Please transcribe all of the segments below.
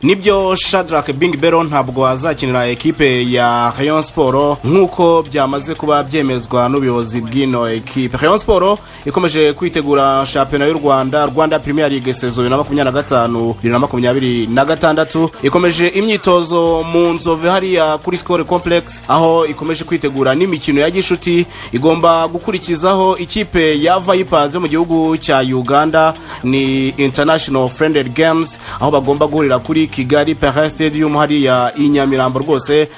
Nibyo, Shadrack Bing Bero ntabwo azakinira ekipe ya Rayon Sport nk'uko byamaze kuba byemezwa n'ubuyobozi bw'ino ekipe. Rayon Sport ikomeje kwitegura shampiyona y'u Rwanda, Rwanda Premier League, saison 2025, 2026. Ikomeje imyitozo mu Nzove hariya kuri Skol Complex, aho ikomeje kwitegura n'imikino ya gishuti igomba gukurikizaho ikipe ya Vipers yo mu gihugu cya Uganda. Ni international friendly games, aho bagomba guhurira kuri Kigali Pele Stadium hariya i Nyamirambo rwose,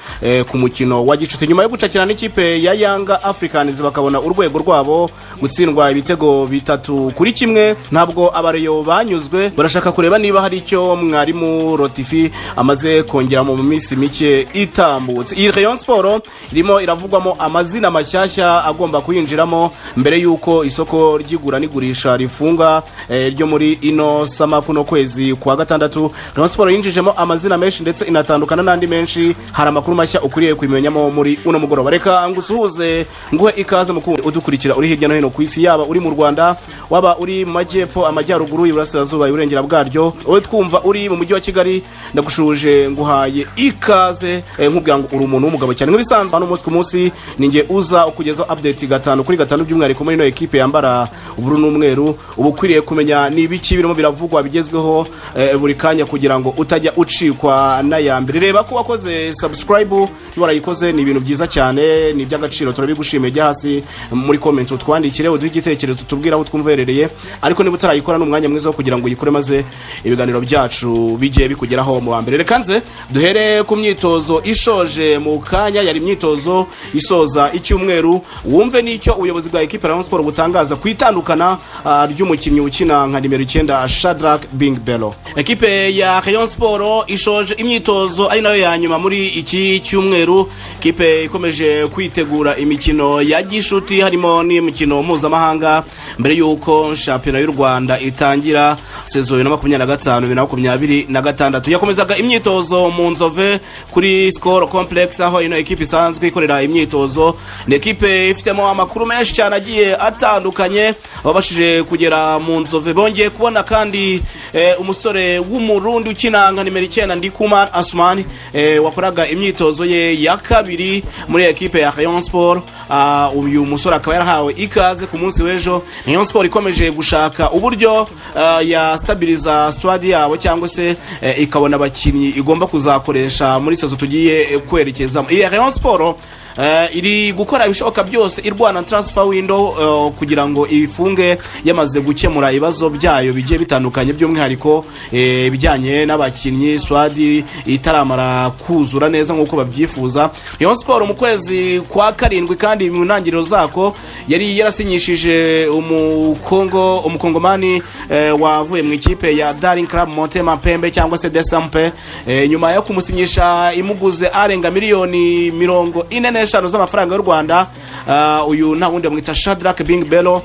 ku mukino wa gicuti, nyuma yo gucakira n'ikipe ya Yanga Africans bakabona urwego rwabo, gutsindwa ibitego 3-1. Ntabwo abareyo banyuzwe, barashaka kureba niba hari icyo mwarimu Rotifi amaze kongera mu minsi mike itambutse. Iyi Rayon Sport irimo iravugwamo amazina mashyashya agomba kuyinjiramo mbere y'uko isoko ry'igura n'igurisha rifunga, ryo muri ino summer, kuno kwezi kwa gatandatu. Rayon Sport yinjijemo amazina menshi ndetse inatandukana n'andi menshi. Hari amakuru mashya ukwiriye kubimenyamo muri uno mugoroba. Reka ngusuhuze, nguhe ikaze mu udukurikira uri hirya no hino ku isi, yaba uri mu Rwanda, waba uri mu majyepfo, amajyaruguru, iburasirazuba, iburengera bwaryo, wowe twumva uri mu mujyi wa Kigali, ndagushuje, nguhaye ikaze, nkubwira ngo uri umuntu w'umugabo cyane. Nk'ibisanzwe hano umunsi ku munsi ni njye uza ukugezaho update gatanu kuri gatanu, by'umwihariko muri ino ekipe yambara ubururu n'umweru. Uba ukwiriye kumenya ni ibiki birimo biravugwa bigezweho, buri kanya, kugira ngo utajya ucikwa n'aya mbere. Reba ko wakoze subscribe. Niba warayikoze, ni ibintu byiza cyane, ni iby'agaciro, turabigushimiye. Jya hasi muri comment utwandikire, uduhe igitekerezo, tubwire aho twumva uherereye. Ariko niba utarayikora, ni umwanya mwiza wo kugira ngo uyikore, maze ibiganiro byacu bijye bikugeraho mu wa mbere. Reka nze duhere ku myitozo ishoje mu kanya, yari imyitozo isoza icyumweru, wumve n'icyo ubuyobozi bwa ekipe ya Rayon Sport butangaza ku itandukana ry'umukinnyi ukina nka nimero 9, Shadrack Bing Belo. Ekipe ya Rayon Sport ishoje imyitozo ari nayo ya nyuma muri iki cyumweru. Ekipe ikomeje kwitegura imikino ya gishuti, harimo n'imikino mpuzamahanga, mbere y'uko shampiyona y'u Rwanda itangira, saison 2025, 2026. Yakomezaga imyitozo mu Nzove kuri Skol Complex, aho ino ekipe isanzwe ikorera imyitozo. Ni ekipe ifitemo amakuru menshi cyane agiye atandukanye. Ababashije kugera mu Nzove bongeye kubona kandi umusore w'Umurundi ukina nka nimero 9, Ndikuma Asumani, wakoraga imyitozo ye ya kabiri muri ekipe ya Rayon Sport. Uyu musore akaba yarahawe ikaze ku munsi w'ejo. Rayon Sport ikomeje gushaka uburyo ya stabiliza squad yabo, cyangwa se ikabona abakinnyi igomba kuzakoresha muri saison tugiye kwerekezamo. Iyi Rayon Sport iri gukora ibishoboka byose, irwana transfer window kugira ngo ifunge yamaze gukemura ibibazo byayo bigiye bitandukanye, by'umwihariko ibijyanye n'abakinnyi, squad itaramara kuzura neza nk'uko babyifuza. Rayon Sport mu kwezi kwa karindwi kandi mu ntangiriro zako yari yarasinyishije Umukongo, Umukongomani, wavuye mu ikipe ya Daring Club Motema Pembe cyangwa se DCMP. Nyuma yo kumusinyisha imuguze arenga miliyoni 45 z'amafaranga y'u Rwanda. Uyu nta wundi, bamwita Shadrack Bing Belo.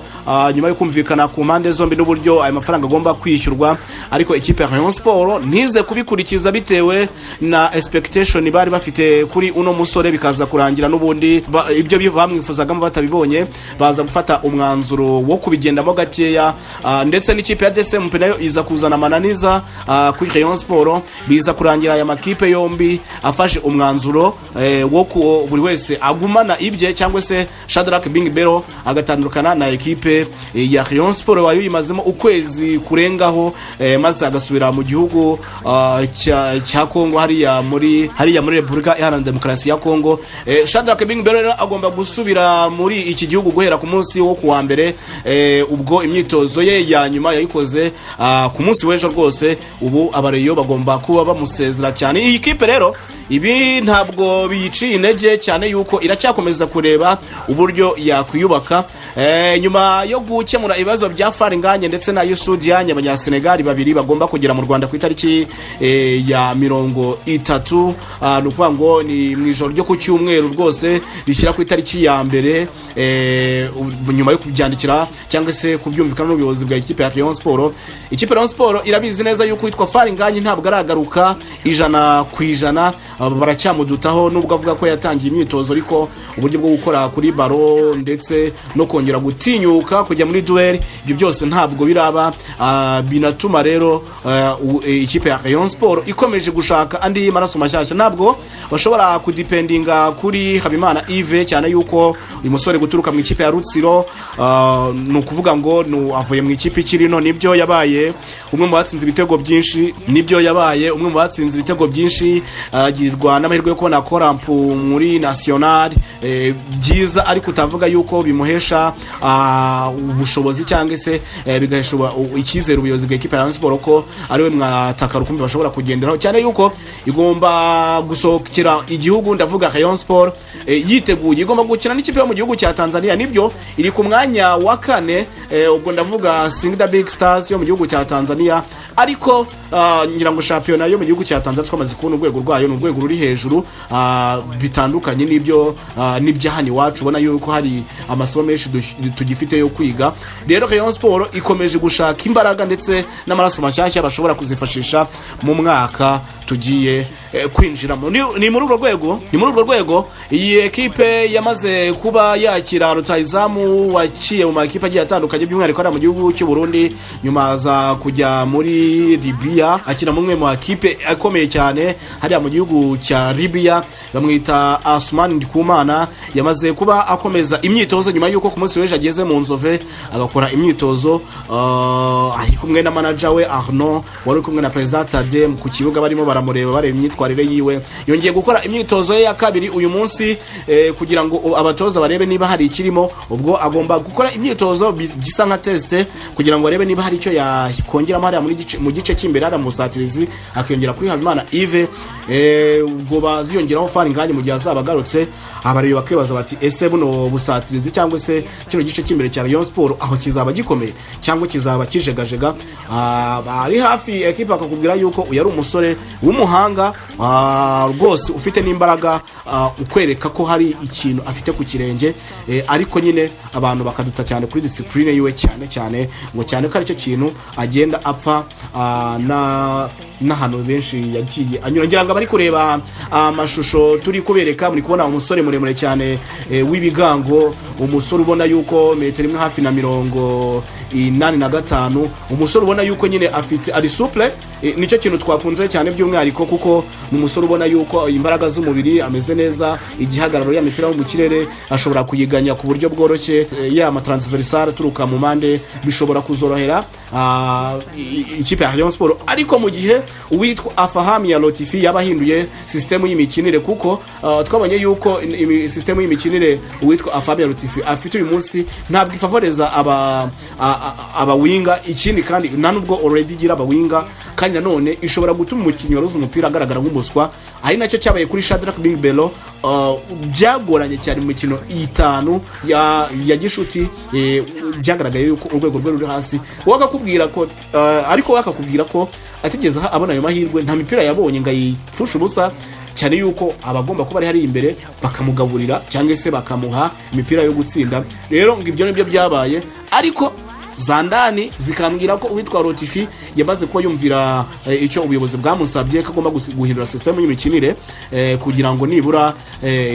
Nyuma yo kumvikana ku mpande zombi n'uburyo ayo mafaranga agomba kwishyurwa, ariko ikipe ya Rayon Sport ntize kubikurikiza bitewe na expectation bari bafite kuri uno musore, bikaza kurangira n'ubundi ibyo bamwifuzagamo batabibonye, baza gufata umwanzuro wo kubigendamo gakeya. Ndetse n'ikipe ya DCMP nayo iza kuzana amananiza kuri Rayon Sport, biza kurangira aya makipe yombi afashe umwanzuro wo ku buri wese agumana ibye, cyangwa se Shadrack Bing Bero agatandukana na ekipe ya Rayon Sport wari uyimazemo ukwezi kurengaho, maze agasubira mu gihugu cya Kongo, hariya muri Repubulika Iharanira Demokarasi ya Kongo. Shadrack Bing Bero rero agomba gusubira muri iki gihugu guhera ku munsi wo kuwa mbere. Ubwo imyitozo ye ya nyuma yayikoze ku munsi w'ejo rwose. Ubu abareyo bagomba kuba bamusezera cyane. Iyi kipe rero ibi ntabwo biyiciye intege cyane, yuko iracyakomeza kureba uburyo yakwiyubaka. Nyuma yo gukemura ibibazo bya Faringanye ndetse na Youssou Diagne, abanyasenegali babiri bagomba kugera mu Rwanda ku itariki ya 30, ni ukuvuga ngo ni mu ijoro ryo ku cyumweru rwose rishyira ku itariki ya mbere. Nyuma yo kubyandikira cyangwa se kubyumvikana n'ubuyobozi bwa ikipe ya Rayon Sport, ikipe ya Rayon Sport irabizi neza yuko witwa Faringanye ntabwo aragaruka 100%, baracyamudutaho, nubwo avuga ko yatangiye imyitozo, ariko uburyo bwo gukora kuri ballon ndetse no kongera kongera gutinyuka kujya muri duel. Ibyo byose ntabwo biraba. Binatuma rero ikipe ya Rayon Sport ikomeje gushaka andi maraso mashyashya. Ntabwo bashobora kudependinga kuri Habimana Yves, cyane yuko uyu musore guturuka mu ikipe ya Rutsiro, ni ukuvuga ngo avuye mu ikipe ikiri nto. Nibyo, yabaye umwe mu batsinze ibitego byinshi, nibyo, yabaye umwe mu batsinze ibitego byinshi, agirirwa n'amahirwe yo kubona call-up muri national, byiza, ariko utavuga yuko bimuhesha ubushobozi cyangwa se bigahesha icyizere ubuyobozi bwa ekipe ya Rayon Sport ko ariwe mwataka rukumbi bashobora kugenderaho, cyane yuko igomba gusohokera igihugu, ndavuga Rayon Sport, yiteguye. Igomba gukina n'ikipe yo mu gihugu cya Tanzania. Nibyo, iri ku mwanya wa kane, ubwo ndavuga Singida Big Stars yo mu gihugu cya Tanzania. Ariko ngira ngo shampiyona yo mu gihugu cya Tanzania twamaze kubona urwego rwayo, ni urwego ruri hejuru, bitandukanye n'ibyo n'ibya hano iwacu. Ubona yuko hari amasomo menshi tugifite yo kwiga. Rero Rayon Sport ikomeje gushaka imbaraga ndetse n'amaraso mashyashya bashobora kuzifashisha mu mwaka tugiye kwinjiramo. Ni muri urwo rwego iyi ekipe yamaze kuba yakira rutahizamu waciye mu makipe agiye atandukanye, by'umwihariko hariya mu gihugu cy'u Burundi, nyuma aza kujya muri Libya, akina mu mwe mu makipe akomeye cyane hariya mu gihugu cya Libya, bamwita Asumani Ndikumana. Yamaze kuba akomeza imyitozo nyuma y'uko ku munsi w'ejo ageze mu Nzove agakora imyitozo, ari kumwe na manager we Arnaud, wari uri kumwe na Perezida Tade ku kibuga, barimo baramureba, bareba imyitwarire yiwe. Yongeye gukora imyitozo ye ya kabiri uyu munsi, kugira ngo abatoza barebe niba hari ikirimo. Ubwo agomba gukora imyitozo gisa nka test kugira ngo barebe niba hari icyo yakongeramo hariya mu gice cy'imbere, hariya mu busatirizi, akiyongera kuri Habimana Yves. Ubwo baziyongeraho Faringani mu gihe azaba agarutse. Abareba bakibaza bati: "Ese buno busatirizi cyangwa se kino gice cy'imbere cya Rayon Sport aho kizaba gikomeye cyangwa kizaba kijegajega?" Bari hafi ekipa bakakubwira yuko uyu ari umusore w'umuhanga, rwose ufite n'imbaraga, ukwereka ko hari ikintu afite ku kirenge, ariko nyine abantu bakaduta cyane kuri discipline yiwe, cyane cyane ngo cyane ko aricyo kintu agenda apfa n'ahantu benshi yagiye anyura. Ngira ngo abari kureba amashusho turi kubereka, muri kubona umusore muremure cyane, w'ibigango, umusore ubona yuko metero imwe hafi na 85, umusore ubona yuko nyine afite, ari souple. Nicyo kintu twakunze cyane by'umwihariko, kuko ni umusore ubona yuko imbaraga z'umubiri ameze neza, igihagararo, ya mipira yo mu kirere ashobora kuyiganya ku buryo bworoshye, ya ma transversal aturuka mu mpande bishobora kuzorohera ikipe ya Rayon Sport. Ariko mu gihe uwitwa Afahami ya Lotifi yaba ahinduye sisitemu y'imikinire, kuko twabonye yuko sisitemu y'imikinire uwitwa Afahami ya Lotifi afite uyu munsi ntabwo ifavoreza abawinga. Ikindi kandi, nta nubwo already igira abawinga, kandi nanone ishobora gutuma umukinnyi waruze umupira agaragara nk'umuswa, ari nacyo cyabaye kuri Shadrack Bing Bello. Byagoranye cyane mu mikino itanu ya gishuti, byagaragaye yuko urwego rwe ruri hasi. Wowe akakubwira ko ariko we akakubwira ko atigeze abona ayo mahirwe, nta mipira yabonye ngo ayipfushe ubusa, cyane yuko abagomba kuba ari hariya imbere bakamugaburira cyangwa se bakamuha imipira yo gutsinda. Rero ngo ibyo nibyo byabaye, ariko zandani zikambwira ko uwitwa Rotifi yamaze kuba yumvira icyo ubuyobozi bwamusabye, ko agomba guhindura sisitemu y'imikinire, kugira ngo nibura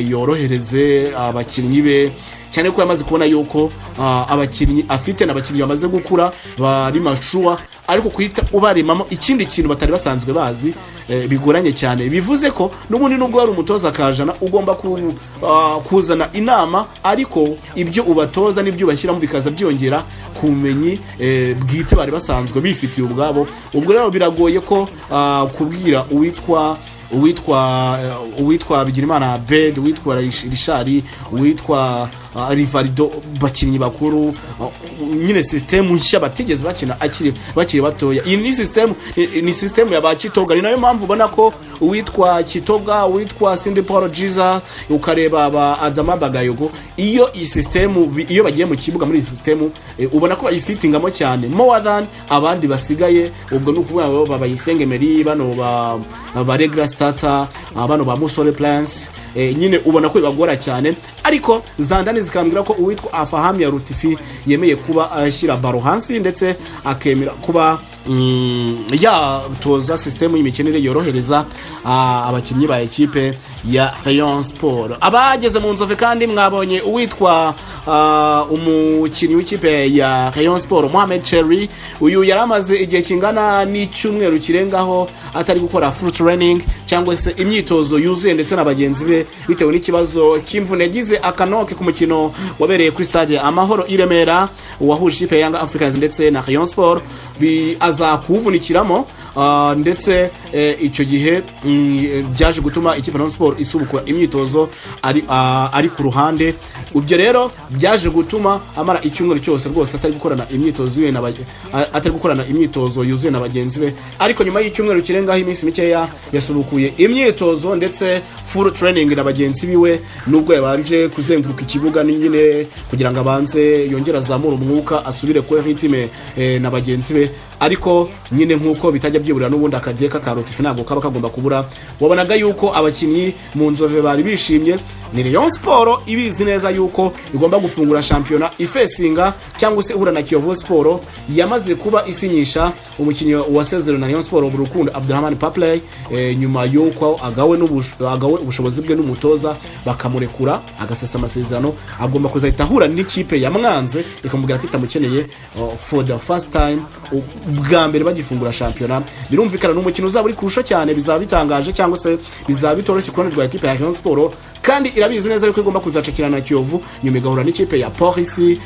yorohereze abakinnyi be, cyane ko yamaze kubona yuko abakinnyi afite ni abakinnyi bamaze gukura, bari mature, ariko guhita ubaremamo ikindi kintu batari basanzwe bazi, bigoranye cyane. Bivuze ko n'ubundi nubwo wari umutoza kajana, ugomba kuzana inama, ariko ibyo ubatoza n'ibyo ubashyiramo bikaza byongera ku bumenyi bwite bari basanzwe bifitiye ubwabo. Ubwo rero biragoye ko kubwira uwitwa Bigirimana Abed, uwitwa Rishari, uwitwa Rivarido, bakinnyi bakuru, nyine sisitemu nshya batigeze bakina bakiri batoya. Iyi ni sisitemu ya ba Kitoga. Ni nayo mpamvu ubona ko uwitwa Kitoga, uwitwa Cindy Paul Jiza, ukareba ba Adama Bagayogo, iyo iyi sisitemu iyo bagiye mu kibuga muri iyi sisitemu, ubona ko bayifitingamo cyane more than abandi basigaye. Ubwo ni ukuvuga ngo ba Bayisenge Meri, bano ba regular starter, bano ba Musore Plans, nyine ubona ko bibagora cyane. Ariko zandani zikambwira ko uwitwa Afahami ya Rutifi yemeye kuba ashyira baro hasi ndetse akemera kuba yatoza sisitemu y'imikinire yorohereza abakinnyi ba ekipe ya Rayon Sport. Abageze mu Nzove kandi mwabonye uwitwa umukinnyi w'ikipe ya Rayon Sport, Mohamed Cherry. Uyu yari amaze igihe kingana n'icyumweru kirengaho atari gukora full training cyangwa se imyitozo yuzuye ndetse na bagenzi be, bitewe n'ikibazo cy'imvune yagize akanoke ku mukino wabereye kuri Stade Amahoro i Remera, wahuje ikipe ya Young Africans ndetse na Rayon Sport, aza kuwuvunikiramo. Ndetse icyo gihe byaje gutuma ikipe ya Rayon Sport isubukura imyitozo ari ku ruhande. Ibyo rero byaje gutuma amara icyumweru cyose rwose atari gukorana imyitozo yuzuye na bagenzi be. Ariko nyuma y'icyumweru kirengaho iminsi mikeya yasubukuye imyitozo ndetse full training na bagenzi biwe, nubwo yabanje kuzenguruka ikibuga nyine kugira ngo abanze yongere azamure umwuka, asubire kuri rythme na bagenzi be. Ariko nyine nk'uko bitajya byiburira, n'ubundi akadiye k'akarotifi ntabwo kaba kagomba kubura. Wabonaga yuko abakinnyi mu Nzove bari bishimye. Ni Rayon Sport ibizi neza yuko igomba gufungura shampiyona ifesinga cyangwa se ihura na Kiyovu Sport yamaze kuba isinyisha umukinnyi wasezerano na Rayon Sport, Rukundo Abdulrahman Papley, nyuma y'uko agawe ubushobozi bwe n'umutoza bakamurekura agasesa amasezerano. Agomba kuzahita ahura n'ikipe yamwanze ikamubwira ko itamukeneye for the first time, bwa mbere bagifungura shampiyona. Birumvikana ni umukino uzaba uri kurusha cyane, bizaba bitangaje cyangwa se bizaba bitoroshye ku ruhande rwa ekipe ya Rayon Sport, kandi irabizi neza yuko igomba kuzacakirana na Kiyovu, nyuma igahura n'ikipe ya Police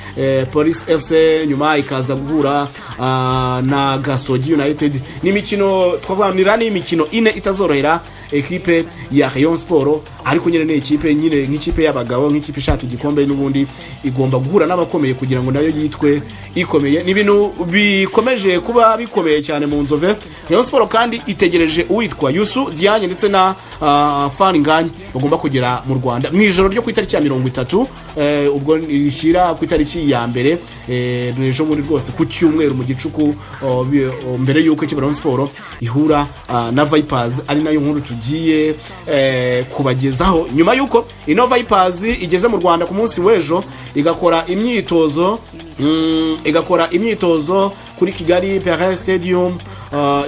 FC, nyuma ikaza guhura na Gasogi United. Ni imikino twavuga ni run y'imikino ine itazorohera ekipe ya Rayon Sport. Ariko nyine ni ikipe nyine nk'ikipe y'abagabo, nk'ikipe ishaka igikombe, n'ubundi igomba guhura n'abakomeye kugira ngo nayo yitwe ikomeye. Ni ibintu bikomeje kuba bikomeye cyane mu Nzove. Rayon Sport kandi itegereje uwitwa Youssou Diagne ndetse na Fall Ngagne bagomba kugera mu Rwanda mu ijoro ryo ku itariki ya 30, ubwo rishyira ku itariki ya mbere, ejo bundi rwose ku cyumweru mu gicuku, mbere y'uko ikipe ya Rayon Sport ihura na Vipers, ari nayo nkuru tugiye kubagezaho nyuma y'uko ino Vipers igeze mu Rwanda ku munsi w'ejo, igakora imyitozo kuri Kigali Pele Stadium.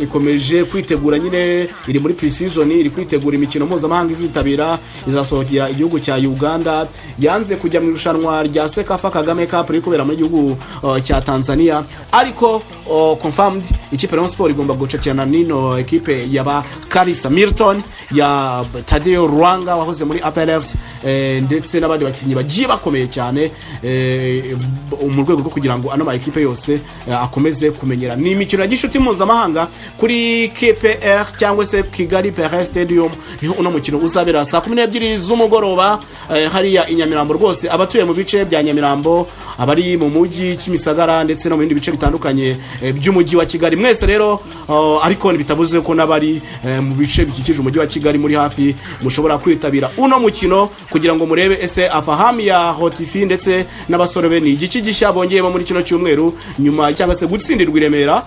Ikomeje kwitegura nyine, iri muri pre-season, iri kwitegura imikino mpuzamahanga izitabira. Izasohokera igihugu cya Uganda. Yanze kujya mu irushanwa rya CECAFA Kagame Cup riri kubera muri gihugu cya Tanzania. Ariko confirmed, ikipe ya Rayon Sport igomba gucakirana n'ino ekipe ya ba Karisa Milton, ya Tadeo Rwanga wahoze muri APR FC, ndetse n'abandi bakinnyi bagiye bakomeye cyane, mu rwego rwo kugira ngo ano ma ekipe yose akomeze kumenyera. Ni imikino ya gishuti mpuzamahanga kuri KPR cyangwa se Kigali Pele Stadium, niho uno mukino uzabera saa 12 z'umugoroba, hariya i Nyamirambo. Rwose abatuye mu bice bya Nyamirambo, abari mu mujyi Kimisagara ndetse no mu bindi bice bitandukanye by'umujyi wa Kigali mwese rero, ariko ntibitabuze ko n'abari mu bice bikikije umujyi wa Kigali muri hafi mushobora kwitabira uno mukino kugira ngo murebe ese Afahami ya Hotifi ndetse n'abasore be ni igiki gishya bongeyemo muri kino cyumweru nyuma cyangwa se gutsindirwa i Remera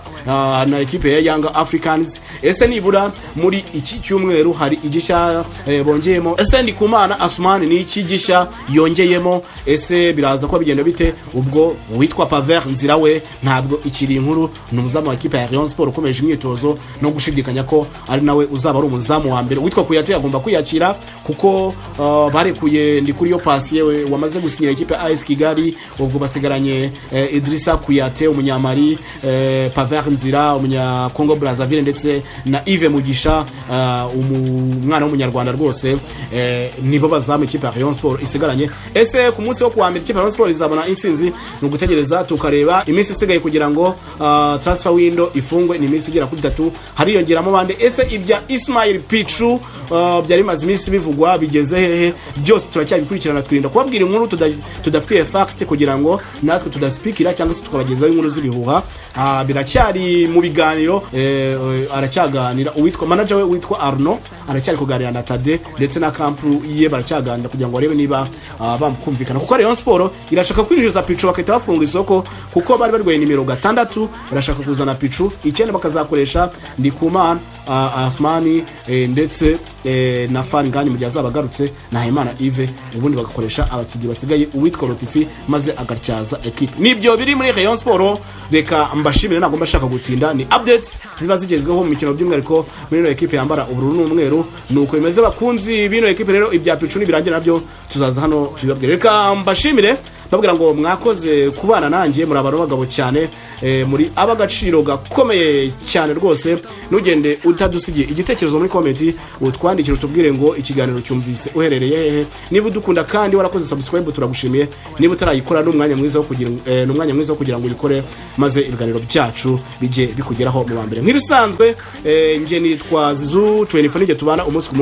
na ekipe ya Young Africans. Ese nibura muri iki cyumweru hari igishya bongeyemo? Ese Ndikumana Asumani ni iki gishya yongeyemo? Ese biraza kuba bigenda bite? Ubwo uwitwa Paver Nzira we ntabwo ikiri inkuru, ni umuzamu wa ekipe ya Rayon Sport ukomeje imyitozo, no gushidikanya ko ari nawe uzaba ari umuzamu wa mbere. Uwitwa Kuyate agomba kwiyakira kuko barekuye Ndikuriyo Pasiye we wamaze gusinyira ikipe ya AS Kigali. Ubwo basigaranye Idrissa Kuyate umunyamari, Paver Nzira umunya Congo Brazzaville, ndetse na Yves Mugisha, umwana w'umunyarwanda rwose. Nibo bazamu ikipe ya Rayon Sport isigaranye. Ese ku munsi wo kuwa mbere ikipe ya Rayon Sport izabona intsinzi? Ni ugutegereza tukareba. Iminsi isigaye kugira ngo transfer window ifungwe ni iminsi igera kuri 3. Hariyongeramo bande? Ese ibya Ismail Pichu byari bimaze iminsi bivugwa bigeze hehe? Byose turacyabikurikirana, twirinda kubabwira inkuru tudafitiye fact kugira ngo natwe tudasipikira cyangwa se tukabagezaho inkuru z'ibihuha. Biracyari mu biganiro, aracyaganira uwitwa manager we witwa Arno, aracyari kuganira na Tade ndetse na camp ye, baracyaganira kugira ngo barebe niba bakumvikana, kuko Rayon Sport irashaka kwinjiza Pichu bagahita bafunga isoko, kuko bari barwaye nimero 6. Barashaka kuzana Pichu, 9 bakazakoresha Ndikumana Asmani, ndetse na Faringani mu gihe azaba agarutse na Habimana Yves, ubundi bagakoresha abakinnyi basigaye, uwitwa Rotifi, maze agatyaza ekipe. Nibyo biri muri Rayon Sport. Reka mbashimire, ntabwo mbashaka gutinda, ni updates ziba zigezweho mu mikino, by'umwihariko muri ino ekipe yambara ubururu n'umweru. Nuko bimeze, bakunzi b'ino ekipe. Rero ibya Picu nibirangira nabyo tuzaza hano tubibabwire. Reka mbashimire, babwira ngo mwakoze kubana nanjye, muri abantu b'abagabo cyane, muri ab'agaciro gakomeye cyane rwose. Ntugende utadusigiye igitekerezo muri comment, utwandikire utubwire ngo ikiganiro cyumvise uherereye hehe. Niba udukunda kandi warakoze subscribe, turagushimiye. Niba utarayikora, ni umwanya mwiza wo kugira ngo uyikore, maze ibiganiro byacu bijye bikugeraho mu wa mbere nk'ibisanzwe. Njye nitwa Zizu 24, nijye tubana umunsi ku munsi.